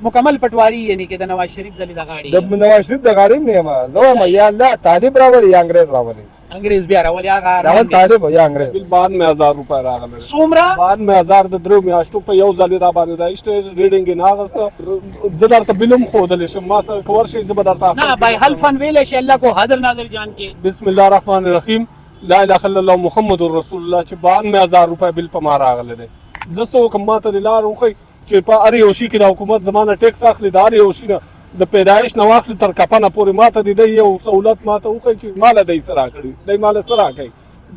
مکمل پټواری یعنی کې د نواز شریف د غاړې؟ د نواز شریف د غاړې نه یم. زه وایم، یا الله طالب راولي یا انګريز راولي. انګريز بیا راولي هغه. راول طالب یا انګريز. بل 92,000 روپۍ راغلی. څومره؟ 92,000 د درو میاشتو په یو ځل را باندې راایشته. ریډینګ یې نه اخیسته. زه درته بل هم ښودلی شم، ما سره که ورشئ، زه به درته نه بای حلفن ویل شي، الله کو حاضر ناظر جان کې. بسم الله الرحمن الرحیم، لا اله الا الله محمد رسول الله، چې 92,000 روپۍ بل په ما راغلی دی. زه څه وکړم؟ ما ته د لار وښیي چې په هر یو شي کې د حکومت زمانه ټیکس اخلي، د هر یو شي نه د پیدایش نه واخلي تر کفنه پورې. ما ته د دی یو سهولت ما ته وښیي چې ماله دی څه راکړي، دی ماله څه راکوي.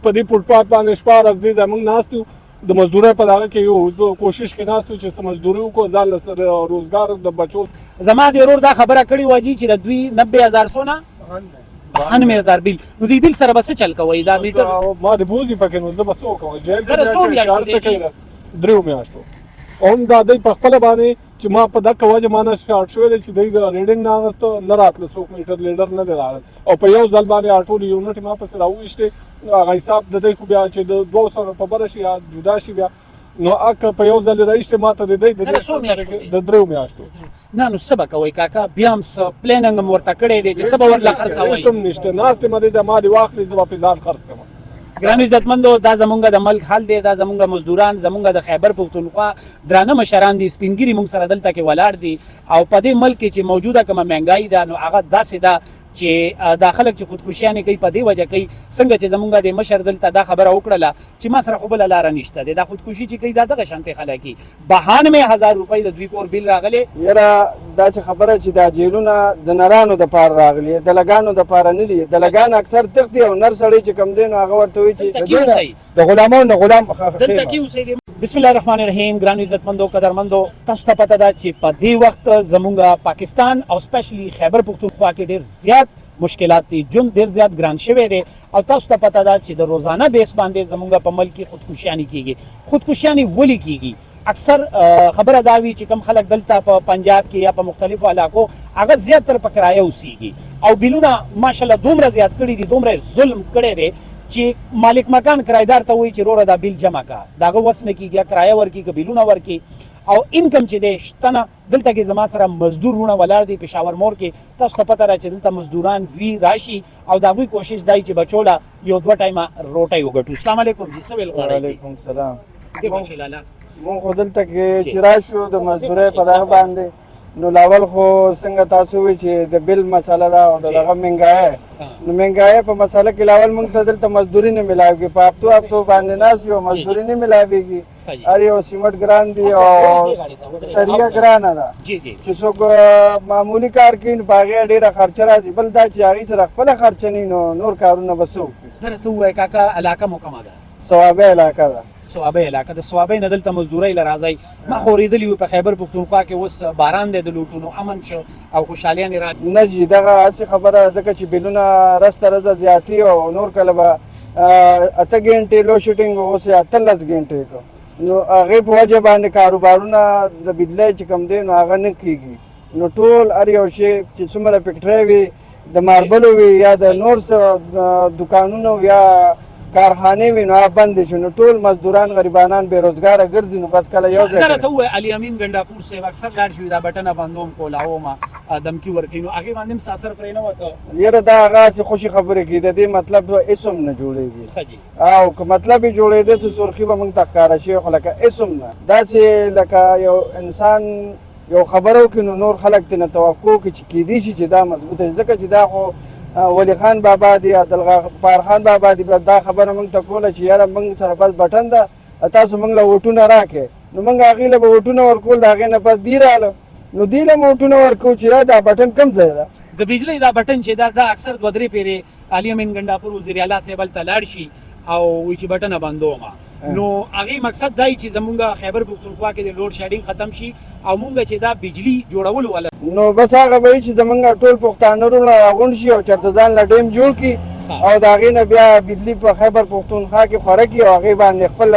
په دې فوټپات باندې شپه ورځ دې ځای موږ ناست یو، د مزدورۍ په دغه کې یو کوشش کې ناست یو چې څه مزدوري وکړو، ځان له سره روزګار د بچو. زما د ورور دا خبره کړې وه جی چې د دوی 90,000 سونه 92,000 بیل، نو دی بیل سره به څه چل کوي دا میټر؟ ما د بوزي پکې، نو زه به څه وکړم؟ جیل کې دره څو چې هر څه میاشتې؟ کوي، دریو میاشتو. هم دا دی په خپله باندې چې ما په دغه وجه ما نه شارټ شوی دی چې دی ریډینګ نه اخیسته، نه راتله څوک، میټر لیډر نه دی راغلی او په یو ځل باندې ټول یونټ ما پسې راوویشتې. هغه حساب د دی خو بیا چې د 200 په بره شي یا جدا شي، بیا نو اک په یو ځل راایشته. ما ته د دی د دره څو میاشتو کې؟ د دریو میاشتو. نه، نو څه به کوئ کاکا؟ بیا هم څه پلاننګ هم ورته کړی دی چې څه به ورله خرڅوئ؟ هېڅ هم نشته. ناستې مده د ما دې واخلي، زه به پې ځان خرڅ کړم. ګرانو عزتمندو، دا زمونږ د ملک حال دی. دا زمونږ مزدوران، زمونږ د خیبر پښتونخوا درانه مشران دي، سپینګیري مونږ سره دلته کې ولاړ دي. او په دې ملک کې چې موجوده کومه مهنګایي ده، نو هغه داسې ده چې دا خلک چې خودکشیانې کوي، په دې وجه کوي. څنګه چې زمونږ د مشر دلته دا خبره وکړله چې ما سره خو بله لاره نشته دی، دا خودکشي چې کوي، دا دغه شانتې خلک دي. 92,000 روپۍ د دوی کور بیل راغلی. یاره، داسې خبره چې دا جیلونه د نرانو د پاره راغلي، د لګانو د پاره نه دي. د لګان اکثر تښتي او نر سړی چې کم دی، نو هغه ورته وایي چې دلته کې اوسئ. د غلامانو نه غلام. دلته کې اوسئ. بسم الله الرحمن الرحیم. ګران عزتمندو، قدرمندو، تاسو ته پته ده چې په دې وخت زمونږ پاکستان او سپیشلی خیبر پښتونخوا کې ډیر زیات مشکلات دي. ژوند ډیر زیات ګران شوی دی او تاسو ته پته ده چې د روزانه بیس باندې زمونږ په ملک کې خودکشیانې کیږي. خودکشیانې ولې کیږي؟ اکثر خبره دا وي چې کم خلک دلته په پنجاب کې یا په مختلفو علاقو، هغه زیات تر په کرایه اوسیږي او بیلونه ماشاءالله دومره زیات کړي دي، دومره ظلم کړی دی چې مالک مکان کرایدار ته وایي چې روره، دا بیل جمع کا. داغه وس نه کیږي، کرایه ورکي که بیلونه ورکي او انکم چې دی شته نه. دلته کې زما سره مزدور وروڼه ولاړ دي. پېښور مور کې تاسو ته پته را چې دلته مزدوران وي راشي او د هغوی کوشش دای چې بچو له یو دوه ټایمه روټۍ وګټو. السلام علیکم جی، څه ویل غواړئ؟ وعلیکم السلام. دې بچی لالا. مونږ خو دلته کې چې راشو د مزدورۍ په دغه باندې، نو لاول خو څنګه تاسو وی چې د بل مسله ده او د دغه منګای، نو منګای په مسله کې لاول مونږ ته دلته مزدوري نه ملاويږي. په هفتو هفتو باندې ناس یو، مزدوري نه ملاويږي. هر یو سیمټ ګران دی او سریه ګرانه ده. جی جی چې څوک معمولی کار کوي، نو په هغې ډېره خرچه راځي. بل دا چې هغې سره خپله خرچه نه، نو نور کارونه به څه وکړي؟ درته ووایه کاکا، علاقه مو کومه ده؟ صوابۍ علاقه ده. صوابۍ علاقه. د صوابۍ نه دلته مزدورۍ له راځئ. ما خو اورېدلي وو په خیبر پښتونخوا کې اوس باران دی، د لوټونو امن شو او خوشحالیانې را نه جي، دغه هسې خبره، ځکه چې بلونه ورځ تر ورځه زیاتي او نور کله به 8 ګنټې لوډ شیډینګ، اوس یې 18 ګنټې کړو. نو هغې په وجه باندې کاروبارونه د بجلۍ چې کوم دی، نو هغه نه کیږي. نو ټول هر یو شی چې څومره فیکټری وي، د ماربلو وي یا د نور څه دکانونو یا کارخانې وي، نو هغه بندې شو. نو ټول مزدوران، غریبانان بې روزګاره ګرځي. نو بس کله یو ځای دا راته ووایه، علي امین ګنډاپور صاحب اکثر لاړ شي، دا بټنه بندوم، کولاوم، دمکي ورکوي، نو هغې باندې هم څه اثر پرې نه وته؟ یاره، دا هغه هسې خوشې خبرې کوي. د دې مطلب هېڅ هم نه جوړېږي. ښه جي. او که مطلب یې جوړېده، چې سرخي به موږ ته ښکاره شي، خو لکه هېڅ هم نه. داسې لکه یو انسان یو خبره وکړي، نو نور خلک ترې نه توقع وکړي چې کېدای شي چې دا مضبوطه شي، ځکه چې دا خو ولي خان بابا دی، عبدالغفار خان بابا دی. دا خبره موږ ته کوله چې یاره، موږ سره بس بټن ده، تاسو موږ له ووټونه راکړئ. نو موږ هغې له به ووټونه ورکول. د هغې نه پس دی راله، نو دی له ووټونه ورکوو چې دا بټن کوم ځای ده؟ د بجلۍ دا بټن چې دا اکثر دوه درې پیرې علي امین ګنډاپور وزیر اعلی صاحب هلته لاړ شي او وایي چې بټنه بندوم، نو هغې مقصد دا چې زمونږ خیبر پښتونخوا کې د لوډ شیډینګ ختم شي او مونږ چې دا بجلی جوړولو والا نو بس هغه به وي چې زمونږ ټول پښتانه وروڼه راغونډ شي او چېرته ځان له ډیم جوړ کړي او د هغې نه بیا بجلي په خیبر پښتونخوا کې خوره کړي او هغې باندې خپل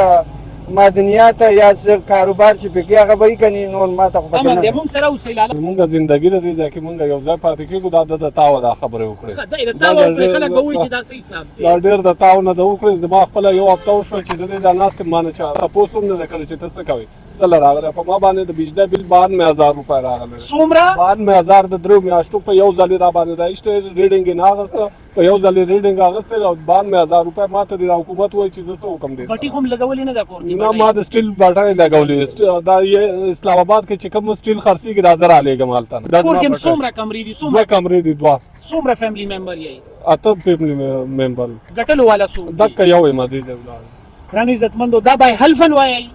معدنیات یا څه کاروبار چې پکې هغه به یې کني، نور ما ته خو پکې امن نه دی، مونږ سره اوسئ لالا. مونږ زندګي د دې ځای کې مونږ یو ځای پاتې کېږو. دا د تاوه دا خبرې وکړې. ښه، دا یې د تاوه وکړې، خلک به وایي چې دا څه حساب دی. دا ډېر د تاو نه د وکړې. زما خپله یو هفته وشوه چې زه دې ځای ناست یم، ما نه چا تپوس هم نه دی کړی چې ته څه کوې، څه له راغلی. په ما باندې د بجلی بل 92,000 روپۍ راغلی دی. څومره؟ 92,000 د دریو میاشتو په یو ځل را باندې راایسته. ریډینګ یې نه اخیسته، په یو ځل یې ریډینګ اخیستی او 92,000 روپۍ ما ته د حکومت وایي چې زه څه وکړم دې بټي سره. خو هم لګولې نه ده کور کې؟ نه، ما د سټیل بټۍ لګولې. دا یې اسلام اباد کې چې کوم سټیل خرڅېږي، دا زه رالېږم هلته. دا کور زما کې هم بټۍ. څومره کمرې دي؟ دوه څومره کمرې دي، دوه. څومره فیملی ممبر یې؟ اته فیملی ممبر. ګټلو والا څوک دي؟ دکه یو یم دې ځای ولاړ. ګرانو عزتمندو، دا بای حلفن وایي.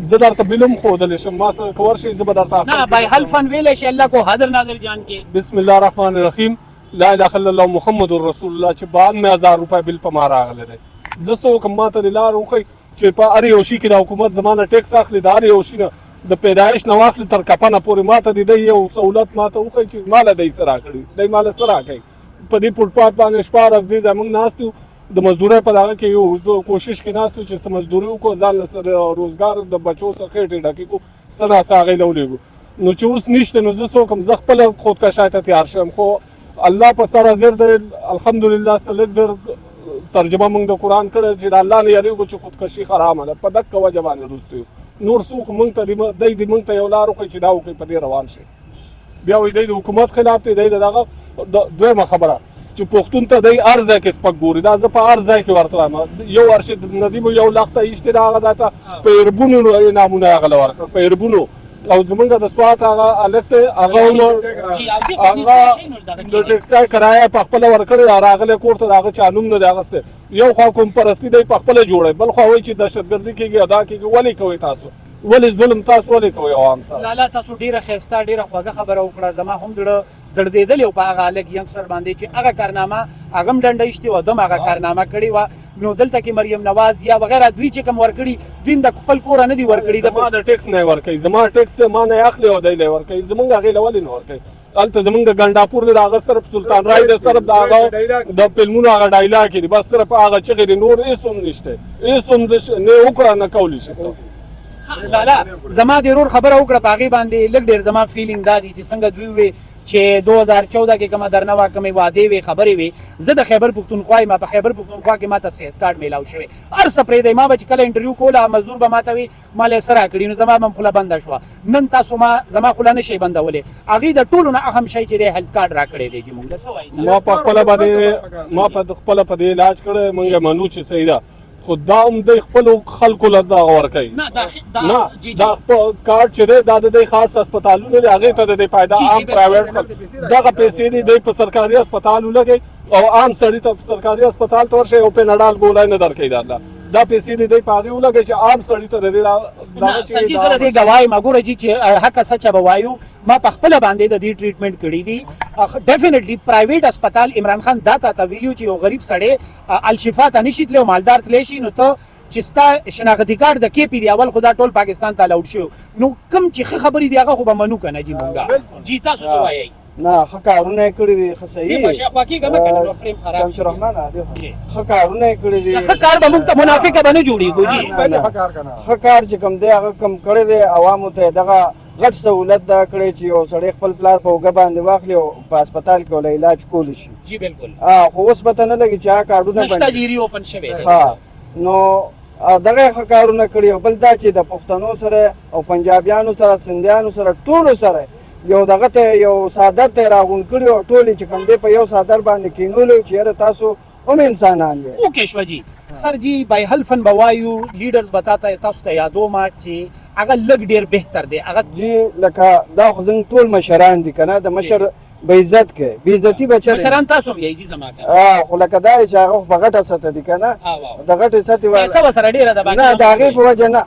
زه درته بل هم ښودلی شم، ما سره که ورشئ زه به درته نه، بای حلفن ویلی شي، الله کو حاضر ناظر جان کې. بسم الله الرحمن الرحیم، لا اله الا الله محمد رسول الله، چې 92,000 روپۍ بل په ما راغلی دی. زه څه وکړم؟ ما ته د لار وښیي چې په هر یو شي کې د حکومت زما نه ټیکس اخلي، د هر یو شي نه، د پیدایش نه واخلي تر کفنه پورې. ما ته د دی یو سهولت ما ته وښیي چې ما له دی څه راکړي، دی ما له څه راکوي. په دې فوټپات باندې شپه ورځ دې ځای موږ ناست یو، د مزدورۍ په دغه کې یو کوشش کې ناست یو چې څه مزدوري وکړو، ځان له سره روزګار، د بچو څخه خېټې ډکې کړو، څه نا څه هغې له ولېږو. نو چې اوس نشته نو زه څه وکړم؟ زه خپله خودکشۍ ته تیار شوم، خو الله په سر حاضر دی. الحمدلله، څه لږ ډېر ترجمه موږ د قرآن کړې چې د الله نه یریږو چې خودکشي حرامه ده. په دقه وجه باندې وروسته یو نور څوک موږ ته دی دې موږ ته یو لار وښیي چې دا وکړي، په دې روان شي. بیا وایي دی د حکومت خلاف دی، دی د دغه. دویمه خبره چې پښتون ته دی هر ځای کې سپک ګوري. دا زه په هر ځای کې ورته وایم. یو ارشد ندیم یو لخته ایشته ده، هغه ځای ته په اربونو انعامونه هغه له ورکړل، په اربونو. او زمونږ د سوات هغه هلک دی، هغه هم هغه د ټیکسي کرایه په خپله ورکړې ده، راغلی کور ته، د هغه چا نوم نه دی اخیستی. یو خوا قوم پرستي دی په خپله جوړوي، بل خوا وایي چې دهشتګردي کېږي، ادا کېږي. ولې کوئ تاسو؟ ولې ظلم تاسو ولې کوئ عوام سره؟ لالا، تاسو ډیره ښایسته، ډیره خوږه خبره وکړه. زما هم زړه دړدېدلی و په هغه هلک ینګسټر باندې چې هغه کارنامه هغه هم ډنډه ایستې وه، ده هم هغه کارنامه کړې وه. نو دلته کې مریم نواز یا وغیره دوی چې کوم ورکړي، دوی هم د خپل کوره نه دي ورکړي. زما د ټیکس نه ورکوي، زما ټیکس دی، ما نه اخلي او دی له ورکوي. زمونږ هغې له ولې نه ورکوي؟ هلته زمونږ ګنډاپور دی، د هغه صرف سلطان رای دی، صرف د هغه د فلمونو هغه ډایلاګ دي، بس صرف هغه چغې دي، نور هېڅ هم نشته، هېڅ هم نه وکړه نه کولی شي څه. لالا، زما د ورور خبره وکړه، په هغې باندې لږ ډېر زما فیلینګ دا دی چې څنګه دوی وې چې 2014 کې کومه درنه وه، کومې وعدې وې، خبرې وې. زه د خیبر پښتونخوا یم، په خیبر پښتونخوا کې ما ته صحت کارت میلاو شوی. هر څه پرېږدئ، ما به چې کله انټرویو کوله، مزدور به ما ته وي ما له څه راکړي، نو زما به هم خوله بنده شوه. نن تاسو ما زما خوله نه شئ بندولی. هغې د ټولو نه اهم شی چې دی هیلت کارت راکړی دی چې مونږ له څه وایي. ما په خپله باندې، ما په خپله په دې علاج کړی، مونږ منو چې صحیح ده، خو دا هم دی خپلو خلکو له دغه ورکوي. نه، دا دا نه. جی، جی. دا خپل کارت چې دی، دا د دې خاص هسپتالونو دی، هغې ته د دې فایده. جی، عام جی، پرایویټ خلک دغه پیسې دي دی په سرکاري هسپتال ولګوي او عام سړي ته په سرکاري هسپتال ته ورشي او پنډال ګولای نه درکوي. د الله دا پیسې دي دی په هغې ولګوي چې عام سړي ته د دې نه دغه چې سرجی، زه د دې ګواه یم. ګوره جی، چې حق سچ به وایو، ما په خپله باندې د دې ټریټمنټ کړی دی. ډیفینیټلی پرایویټ هسپتال، عمران خان دا تا ته ویلي چې یو غریب سړی الشفا ته نشي تللی او مالدار تللی شي. نو ته چې ستا شناختي کارت د کې پی دی، اول خو دا ټول پاکستان ته الاوډ شو. نو کم چې ښه خبرې دي هغه خو به منو که نه جی؟ مونږه جی، تاسو څه وایئ؟ نه، ښه کارونه یې کړي دي، ښه دې صحیح. په شاخوا کېږه مه که نه نو فریم خراب شمس شي. الرحمن دی، ښه کارونه یې کړي دي. ښه کار به مونږ ته منافقه به نه جوړېږو جی. نه، نه. ښه کار چې کوم دی هغه کم کړی دی، عوامو ته یې دغه غټ سهولت دا کړی چې یو سړی خپل پلار په اوږه باندې واخلي او په هسپتال کې ولا علاج کولی شي. جی بالکل. خو اوس پته نه لګي چې هغه کارډونه نشته جی، ری اوپن شوی دی. ها، نو دغه ښه کارونه کړي او بل دا چې د پښتنو سره او پنجابیانو سره، سندیانو سره، ټولو سره یو دغه ته یو څادر ته یې راغونډ کړي او ټول یې چې کوم دی په یو څادر باندې کینولی چې یاره تاسو هم انسانان یئ. اوکې شو جی سر جی، بای حلفن به وایو، لیډرز به تا ته تاسو ته یادو ما چې هغه لږ ډیر بهتر دی هغه. جی، لکه دا خو زموږ ټول مشران دي که نه، د مشر به عزت کوي، بې عزتي به چېرې. مشران تاسو هم یئ جی، زما که خو لکه دا چې هغه خو په غټه سطح دي که نه، د غټې سطحې پیسه به سره ډېره ده باقي. نه، د هغې په وجه نه،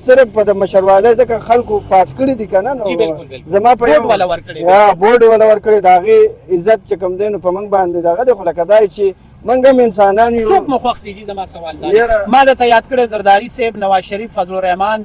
صرف په د مشروالۍ، ځکه خلکو پاس کړي دي که نه. نو جی بالکل بالکل. زما په بورډ والا ورکړی دی. ها، بورډ والا ورکړی، د هغې عزت چې کوم دی نو په موږ باندې دغه دی، خو لکه دا چې موږ هم انسانان یو. څوک مو خوښ دي جی؟ زما سوال دا دی. یاره. ما درته یاد کړی، زرداري صاحب، نواز شریف، فضل الرحمن،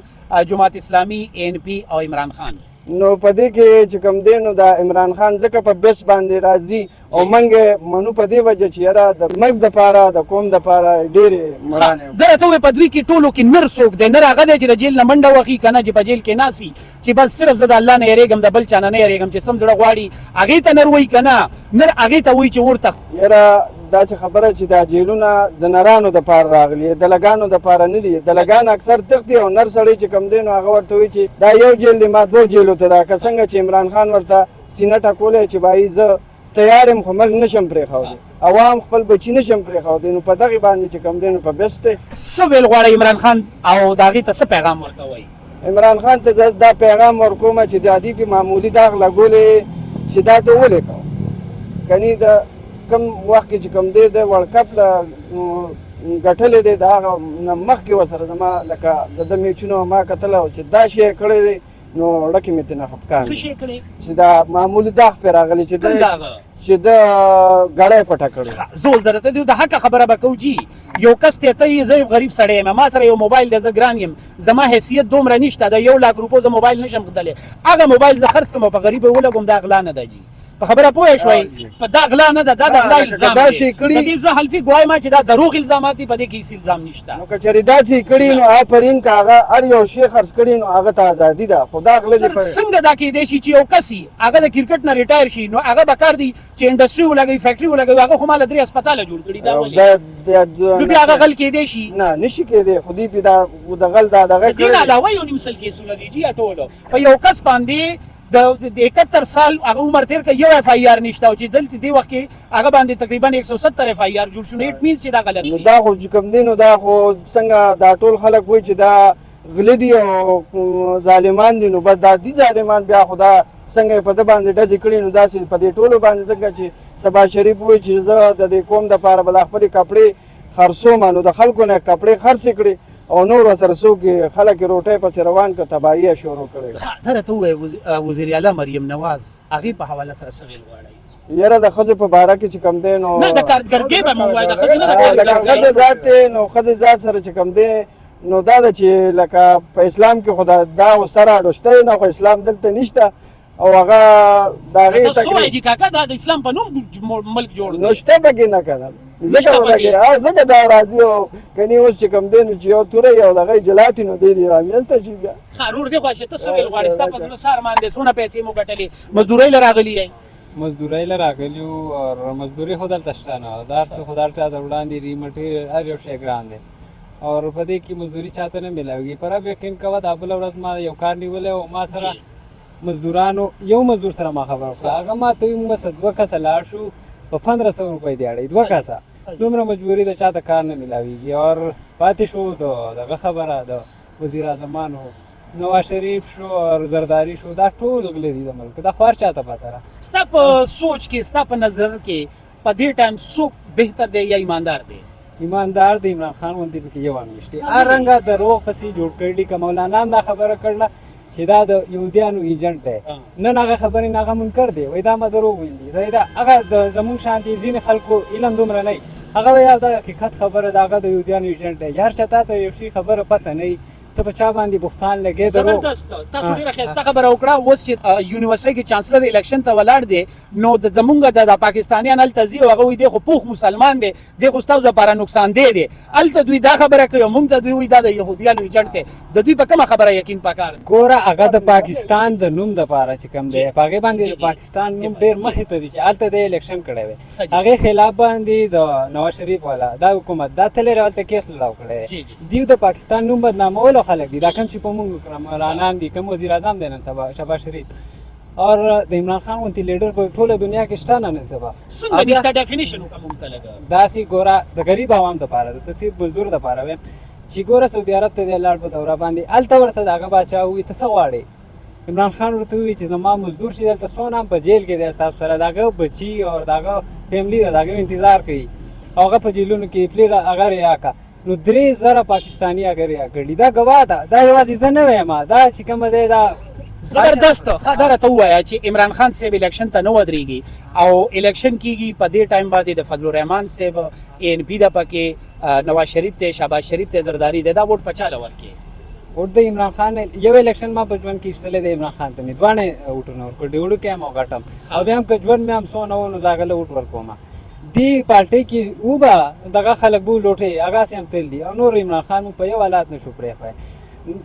جماعت اسلامي، این پی او عمران خان. نو په دې کې چې کوم دی نو دا عمران خان ځکه په بیس باندې راځي او موږ منو په دې وجه چې یاره د ملک دپاره د قوم دپاره ډېرې مړانې. زه راته ووایه په دوی کې ټولو کې نر څوک دی؟ نر هغه دی چې د جیل نه منډه وهي که نه چې په جیل کې ناست وي چې بس صرف زه د الله نه یریږم د بل چا نه نه یریږم چې څم زړه غواړي هغې ته نر وایي که نه نر هغې ته وایي چې ورته. یاره داسې خبره چې دا جیلونه د نرانو دپاره راغلي د لګانو دپاره نه دي، د لګان اکثر تښتي او نر سړی چې کوم دی نو هغه ورته وایي چې دا یو جیل دی ما دوو جیلو ته دا که څنګه چې عمران خان ورته سینه ټکولی چې بایي زه تیار یم خو ملک نشم پرېښودی، عوام خپل بچي نشم پرېښودی، نو په دغې باندې چې کوم دی نو په بیسټ دی. څه ویل غواړی عمران خان او د هغې ته څه پیغام ورکوی؟ عمران خان ته زه دا پیغام ورکوم چې د دې په معمولي داغ لګولې چې دا ته ولې کوم کني د کم وخت کې چې کوم دی د ورلډ کپ له ګټلې دی د هغه نه مخکې ورسره زما لکه د ده میچونه ما کتل او چې دا شی یې کړی دی نو ړکې مې ترېنه خفګان څه شی کړی؟ چې دا معمولي داغ پرې راغلی چې کوم داغ؟ چې د ګړی پټه کړې. زه اوس درته د حق خبره به کوو جي، یو کس ته ته یې، زه یو غریب سړی یم، ما سره یو موبایل دی، زه ګران یم، زما حیثیت دومره نشته، د 1 لک روپو زه موبایل نشم کتلی، هغه موبایل زه خرڅ کړم او په غریب یې ولګوم، دا غلا نه ده جي؟ په خبره پوه شوئ؟ په دا غلا نه ده، دا د غلا الزام دی. په دې زه حلفي ګواه یم چې دا دروغ الزامات دي، په دې کې هیڅ الزام نشته. نو که چېرې داسې یې کړي نو آفرین، که هغه هر یو شی خرڅ کړي نو هغه ته ازادي ده، خو دا غله دې په څنګه دا کېدای شي چې یو کس یي هغه د کرکټ نه ریټایر شي نو هغه به کار دی چې انډستري ولګوي، فیکټري ولګوي، هغه خو ماله درې هسپتاله جوړ کړي، دا ولې؟ نو بیا هغه غل کېدای شي؟ نه، نشي کېدای، خو دوی پرې دا د غل دا دغه د دې نه علاوه 1.5 لک کیسونه دي جي، ټول په یو کس باندې د 71 سال هغه عمر تیر کړ، یو اف آی آر نشته، او چې دلته دی وخت کې هغه باندې تقریبا 170 اف آی آر جوړ شو، نو اټ مینز چې دا غلط نو دا خو چې کوم دی نو دا خو څنګه دا ټول خلک وایي چې دا غله دي او ظالمان دي، نو بس دا دي ظالمان، بیا خو دا څنګه په ده باندې ډزې کړي نو داسې په دې ټولو باندې ځکه چې سبا شریف وایي چې زه د دې قوم دپاره به دا خپلې کپړې خرڅوم، نو د خلکو نه کپړې خرڅې کړې او نور ورسره څوک خلک یې روټۍ پسې روان کړه، تباهي یې شروع کړې. دا راته ووایه وزیر اعلی مریم نواز هغې په حواله سره څه ویل غواړئ؟ یاره د ښځو په باره کې چې کوم دی نو نه د کارګرګۍ به مو ووایه، د ښځو نه د لکه ښځې ذات دی نو ښځې ذات سره چې کوم دی نو دا ده چې لکه په اسلام کې خو دا سره اډو شته نه، خو اسلام دلته نشته او هغه د هغې ته څه وایې چې کاکا دا د اسلام په نوم ملک جوړ دی؟ نو شته پکې نه که نه، ځکه پکې ځکه دا راځي او کني اوس چې کوم دی نو چې یو توره یو دغه جلاتي نو دی دې رامنځته شي بیا. ښه ورور دې خوښ ته څه ویل غواړې؟ ستا په زړه څه ارمان دی؟ څونه پیسې مو ګټلې؟ مزدورۍ له راغلي یئ؟ مزدورۍ له راغلي یو او مزدوري خو دلته شته نه، دا هر څه خو د هر چا د وړاندې دي، مټیریل هر یو شی ګران دی او په دې کې مزدوري چاته نه میلاویږي. په رب یقین کوه دا بله ورځ ما یو کار نیولی او ما سره مزدورانو یو مزدور سره ما خبره وکړه، هغه ما ته وایي موږ به دوه کسه لاړ شو په 1500 روپۍ دیاړی، دوه کسه دومره مجبوري ده چاته کار نه میلاویږي. او پاتې شو د دغه خبره د وزیر اعظمانو نواز شریف شو او زرداری شو، دا ټول غله دي د ملک، دا خو هر چاته پته ده. ستا په سوچ کې، ستا په نظر کې په دې ټایم څوک بهتر دی یا ایماندار دی؟ ایماندار د عمران خان غوندې پکې یو هم نشته، هر رنګه دروغ پسې جوړ کړي. که مولانا دا خبره کړله چې دا د یهودیانو ایجنټ دی، نن هغه خبرې نه هغه منکر دی، وایي دا ما دروغ ویل دي. دا هغه د زمونږ شان دي، ځینې خلکو علم دومره نه، هغه وایي دا حقیقت خبره ده، هغه د یهودیانو ایجنټ دی. هر چا ته یو شي خبره پته نه، ته په چا باندې بختان لګې درو. زبردست، تاسو ډیره ښایسته خبره وکړه. اوس چې یونیورسيټي کې چانسلر الیکشن ته ولاړ دی نو د زمونږ د پاکستانیان هلته ځي او هغه وایي دی خو پوخ مسلمان دی، دی خو ستاسو لپاره نقصان دی دی. هلته دوی دا خبره کوي، مونږ ته دوی وایي دا د یهودیانو ایجنټ دی. د دوی په کومه خبره یقین پکار دی؟ ګوره هغه د پاکستان د نوم دپاره چې کوم دی په هغې باندې د پاکستان نوم ډېر مخې ته ځي چې هلته دی الیکشن کړی وی، هغې خلاف باندې د نواز شریف والا دا حکومت دا تللی هلته کیس لړاو کړی دی. دیو د پاکستان نوم بدنامولو خلک دي، دا کوم چې په موږ مولانان دي، کوم وزیر اعظم دی نن سبا شهباز شریف اور د عمران خان غونتی لیډر په ټوله دنیا کې شته نه نن سبا. څنګه نشته؟ ډیفینیشن وکړه مونږ ته لږه. داسې ګوره د غریب عوام دپاره د تصیر مزدور دپاره وایم چې ګوره سعودي عرب ته دی لاړ په دوره باندې، هلته ورته د هغه باچا ووایي ته څه غواړې؟ عمران خان ورته ووایي چې زما مزدور چې دلته څونه هم په جیل کې دی ستاسو سره د هغه بچي او د هغه فیملی ده، د هغه انتظار کوي او هغه په جیلونو کې پلي هغه ریا کا، نو 3000 پاکستاني هغه ریا کړي، دا ګواه ده، دا یوازې زه نه وایم، دا چې کومه دی دا زبردست. ښه دا راته ووایه چې عمران خان صاحب الیکشن ته نه ودرېږي او الیکشن کیږي په دې ټایم باندې د فضل الرحمن صاحب ای ان پي ده پکې، نواز شریف دی، شهباز شریف دی، زرداری دی، دا ووټ په چا له ورکې؟ ووټ د عمران خان یو الیکشن ما په ژوند کې ایستلی دی، عمران خان ته مې دواړه ووټونه ورکړ، ډیوړو کې هم او غټ هم، او بیا هم که ژوند مې هم څونه و نو د هغه له ووټ ورکوم. دې پارټۍ کې وبه دغه خلک به لوټې هغه هم تل دي، او نور عمران خان موږ په یو حالات نشو پرېښوی.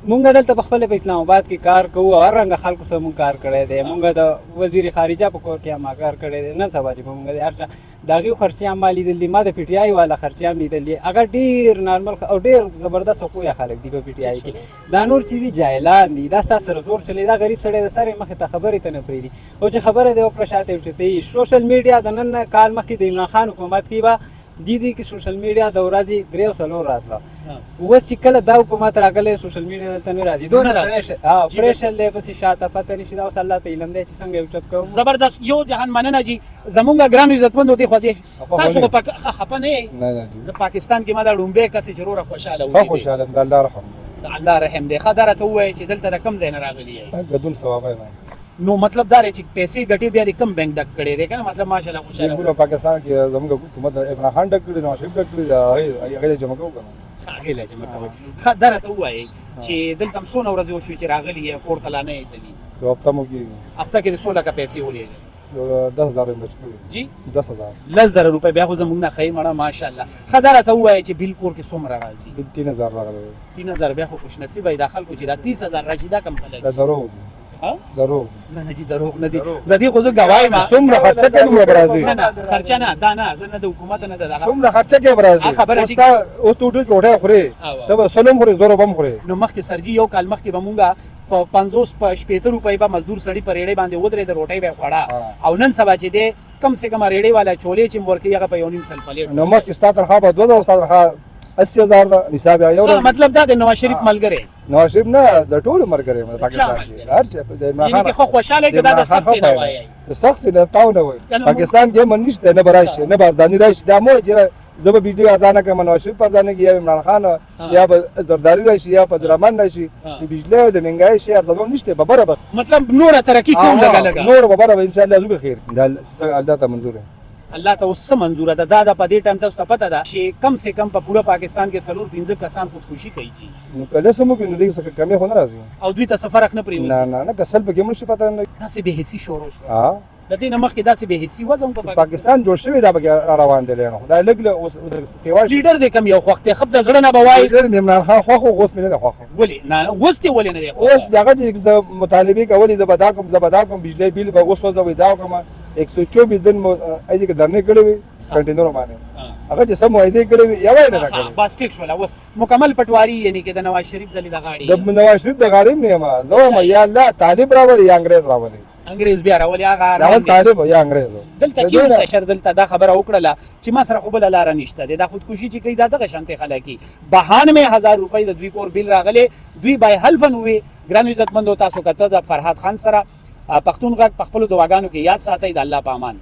مونږ دلته په خپله په اسلام آباد کې کار کوو او هر رنګه خلکو سره مونږ کار کړی دی. مونږ د وزیر خارجه په کور کې هم کار کړی دی. نن سبا چې به مونږ د هر چا د هغې خرچې هم ما لیدل دي، ما د پي ټي آی والا خرچې هم لیدل دي. هغه ډېر نارمل او ډېر زبردست او پوهه خلک دي په پي ټي آی کې. دا نور چې دي جاهلان دي، دا ستا سره زور چلی، دا غریب سړی د سرې مخې ته خبرې ته نه پرېږدي، او چې خبره دی وکړه شاته یې اوچتوي. سوشل میډیا د نن نه کال مخکې د عمران خان حکومت کې به دې ځای کې سوشل میډیا د ورځې 3 او 4 راتله. اوس چې کله دا حکومت راغلی سوشل میډیا دلته نه راځي، دونه پریشر پریشر دی پسې شاته پته نشي. دا اوس الله ته علم دی چې څنګه یې اوچت کوو. زبردست، یو جهان مننه جی زمونږ ګران عزتمندو. دې خو دې تاسو په خپه نه یئ؟ نه نه جی. د پاکستان کې ما دا ړومبی کس چې وروره خوشحاله ښه خوشحاله یم، د الله رحم دی. د الله رحم دی. ښه، دا راته ووایه چې دلته د کوم ځای نه راغلي یئ؟ ګدون ثوابه نه. نو مطلب دا دی چې پیسې ګټې، بیا دې کوم بانک ډک کړی دی که نه؟ مطلب ماشاءالله خوشحاله. بانکونه پاکستان کې زموږ حکومت عمران خان ډک کړي، نواز شریف ډک کړي، هغې له جمع کوو که نه. هغې له جمع کوئ. ښه، دا راته ووایئ چې دلته هم څونه ورځې وشوې چې راغلي یې، کور ته لا نه یې تللي؟ یو هفته مو کېږي. هفته کې دې څو لکه پیسې ولېږلې؟ یو 10,000 یې بچ کړي. جی؟ 10,000. 10,000 روپۍ بیا خو زموږ نه ښه مړه، ماشاءالله. ښه، دا راته ووایه چې بیل کور کې څومره راځي؟ بیل 3000 راغلی دی. 3000 بیا خو خوش نصیبه دا خلکو چې دا 30,000 راشي، دا کم خلک؟ دا دروغ دي. دروغ دي. نه نه جی، دروغ نه دي، د دې خو زه ګواه یم. څومره خرچه کوي دومره به راځي. نه نه، خرچه نه، دا نه، زه نه د حکومت نه د دغه. څومره خرچه کوي به راځي. خبره اوس تا اوس ته هوټل کې ډوډۍ خورې، ته به سل هم خورې، زر به هم خورې. نو مخکې سرجي یو کال مخکې به مونږه په 50 په 60 روپۍ به مزدور سړي په ریړۍ باندې ودرېد، روټۍ به یې خوړه، او نن سبا چې دی کم سه کم ریړۍ والا چولې چې ورکوي هغه په 1.5 پلیټ. نو مخکې ستا تنخوا به 2000، ستا تنخوا 80,000 ده، حساب یې یو. مطلب دا د نواز شریف ملګری؟ نواز شریف نه، د ټولو ملګری یم پاکستان کې، هر چا د عمران خان. خو خوشاله کې دا د سختې نه وایي؟ د سختې نه تاو نه وایي. پاکستان کې من نشته، نه به راشي، نه به ارزاني راشي. دا مو چې زه به بجلي ارزانه کړم، نواز شریف ارزانه کړي یا عمران خان یا به زرداري راشي یا به رحمان راشي، د بجلي او د مهنګایۍ شی ارزانول نشته، به بره به مطلب نوره ترقي کوو لږه لږه، نور به بره به ان شاء الله زو به خیر. دا الله ته منظور دی. الله ته اوس څه منظوره ده؟ دا د په دې ټایم تاسو ته پته ده چې کم سه کم په پوره پاکستان کې 4 5 کسان خودکشي کوي. نو کله څه مو کې نو دې څه کمی خو نه راځي او دوی ته څه فرق نه پرېوځي. نه نه نه، که سل پکې مړ شي پته نه. داسې بې حسي شروع شوه. د دې نه مخکې داسې بې حسي وه زموږ په پاکستان جوړ شوی، دا پکې را روان دی لېڼو دا لږ له اوس سیوا شي. لیډر دې کوم یو خوښ دی؟ خپ د زړه نه به وایي. لیډر مې عمران خان خوښ و، اوس مې نه دی خوښ. ولې نه؟ اوس دې ولې نه دی خوښ؟ اوس دغه چې زه مطالبې کولې، زه به دا کوم، زه به دا کوم، بجلی بیل به وسوځوي، دا کوم 124 دن مو ایجې کې درنې کړې وې کنټینرو باندې، هغه چې څه معاهدې کړې وې یوه یې نه ده کړې. بس ټیک شوله، اوس مکمل پټواری یعنی کې د نواز شریف د غاړې. د نواز شریف د غاړې هم نه یم. زه وایم یا الله طالب راولي یا انګرېز راولي. انګريز بیا راولي هغه راول طالب یا انګريز. دلته کې شر دلته دا خبره وکړله چې ما سره خو بله لاره نشته دی. دا خودکشي چې کوي دا دغه شانتې خلک دي. 92,000 روپۍ د دوی کور بیل راغلی، دوی بای حلفن وي. ګرانو عزتمندو، تاسو کته د فرهاد خان سره پښتون غږ. په خپلو دعاګانو کې یاد ساتئ، د الله په امان.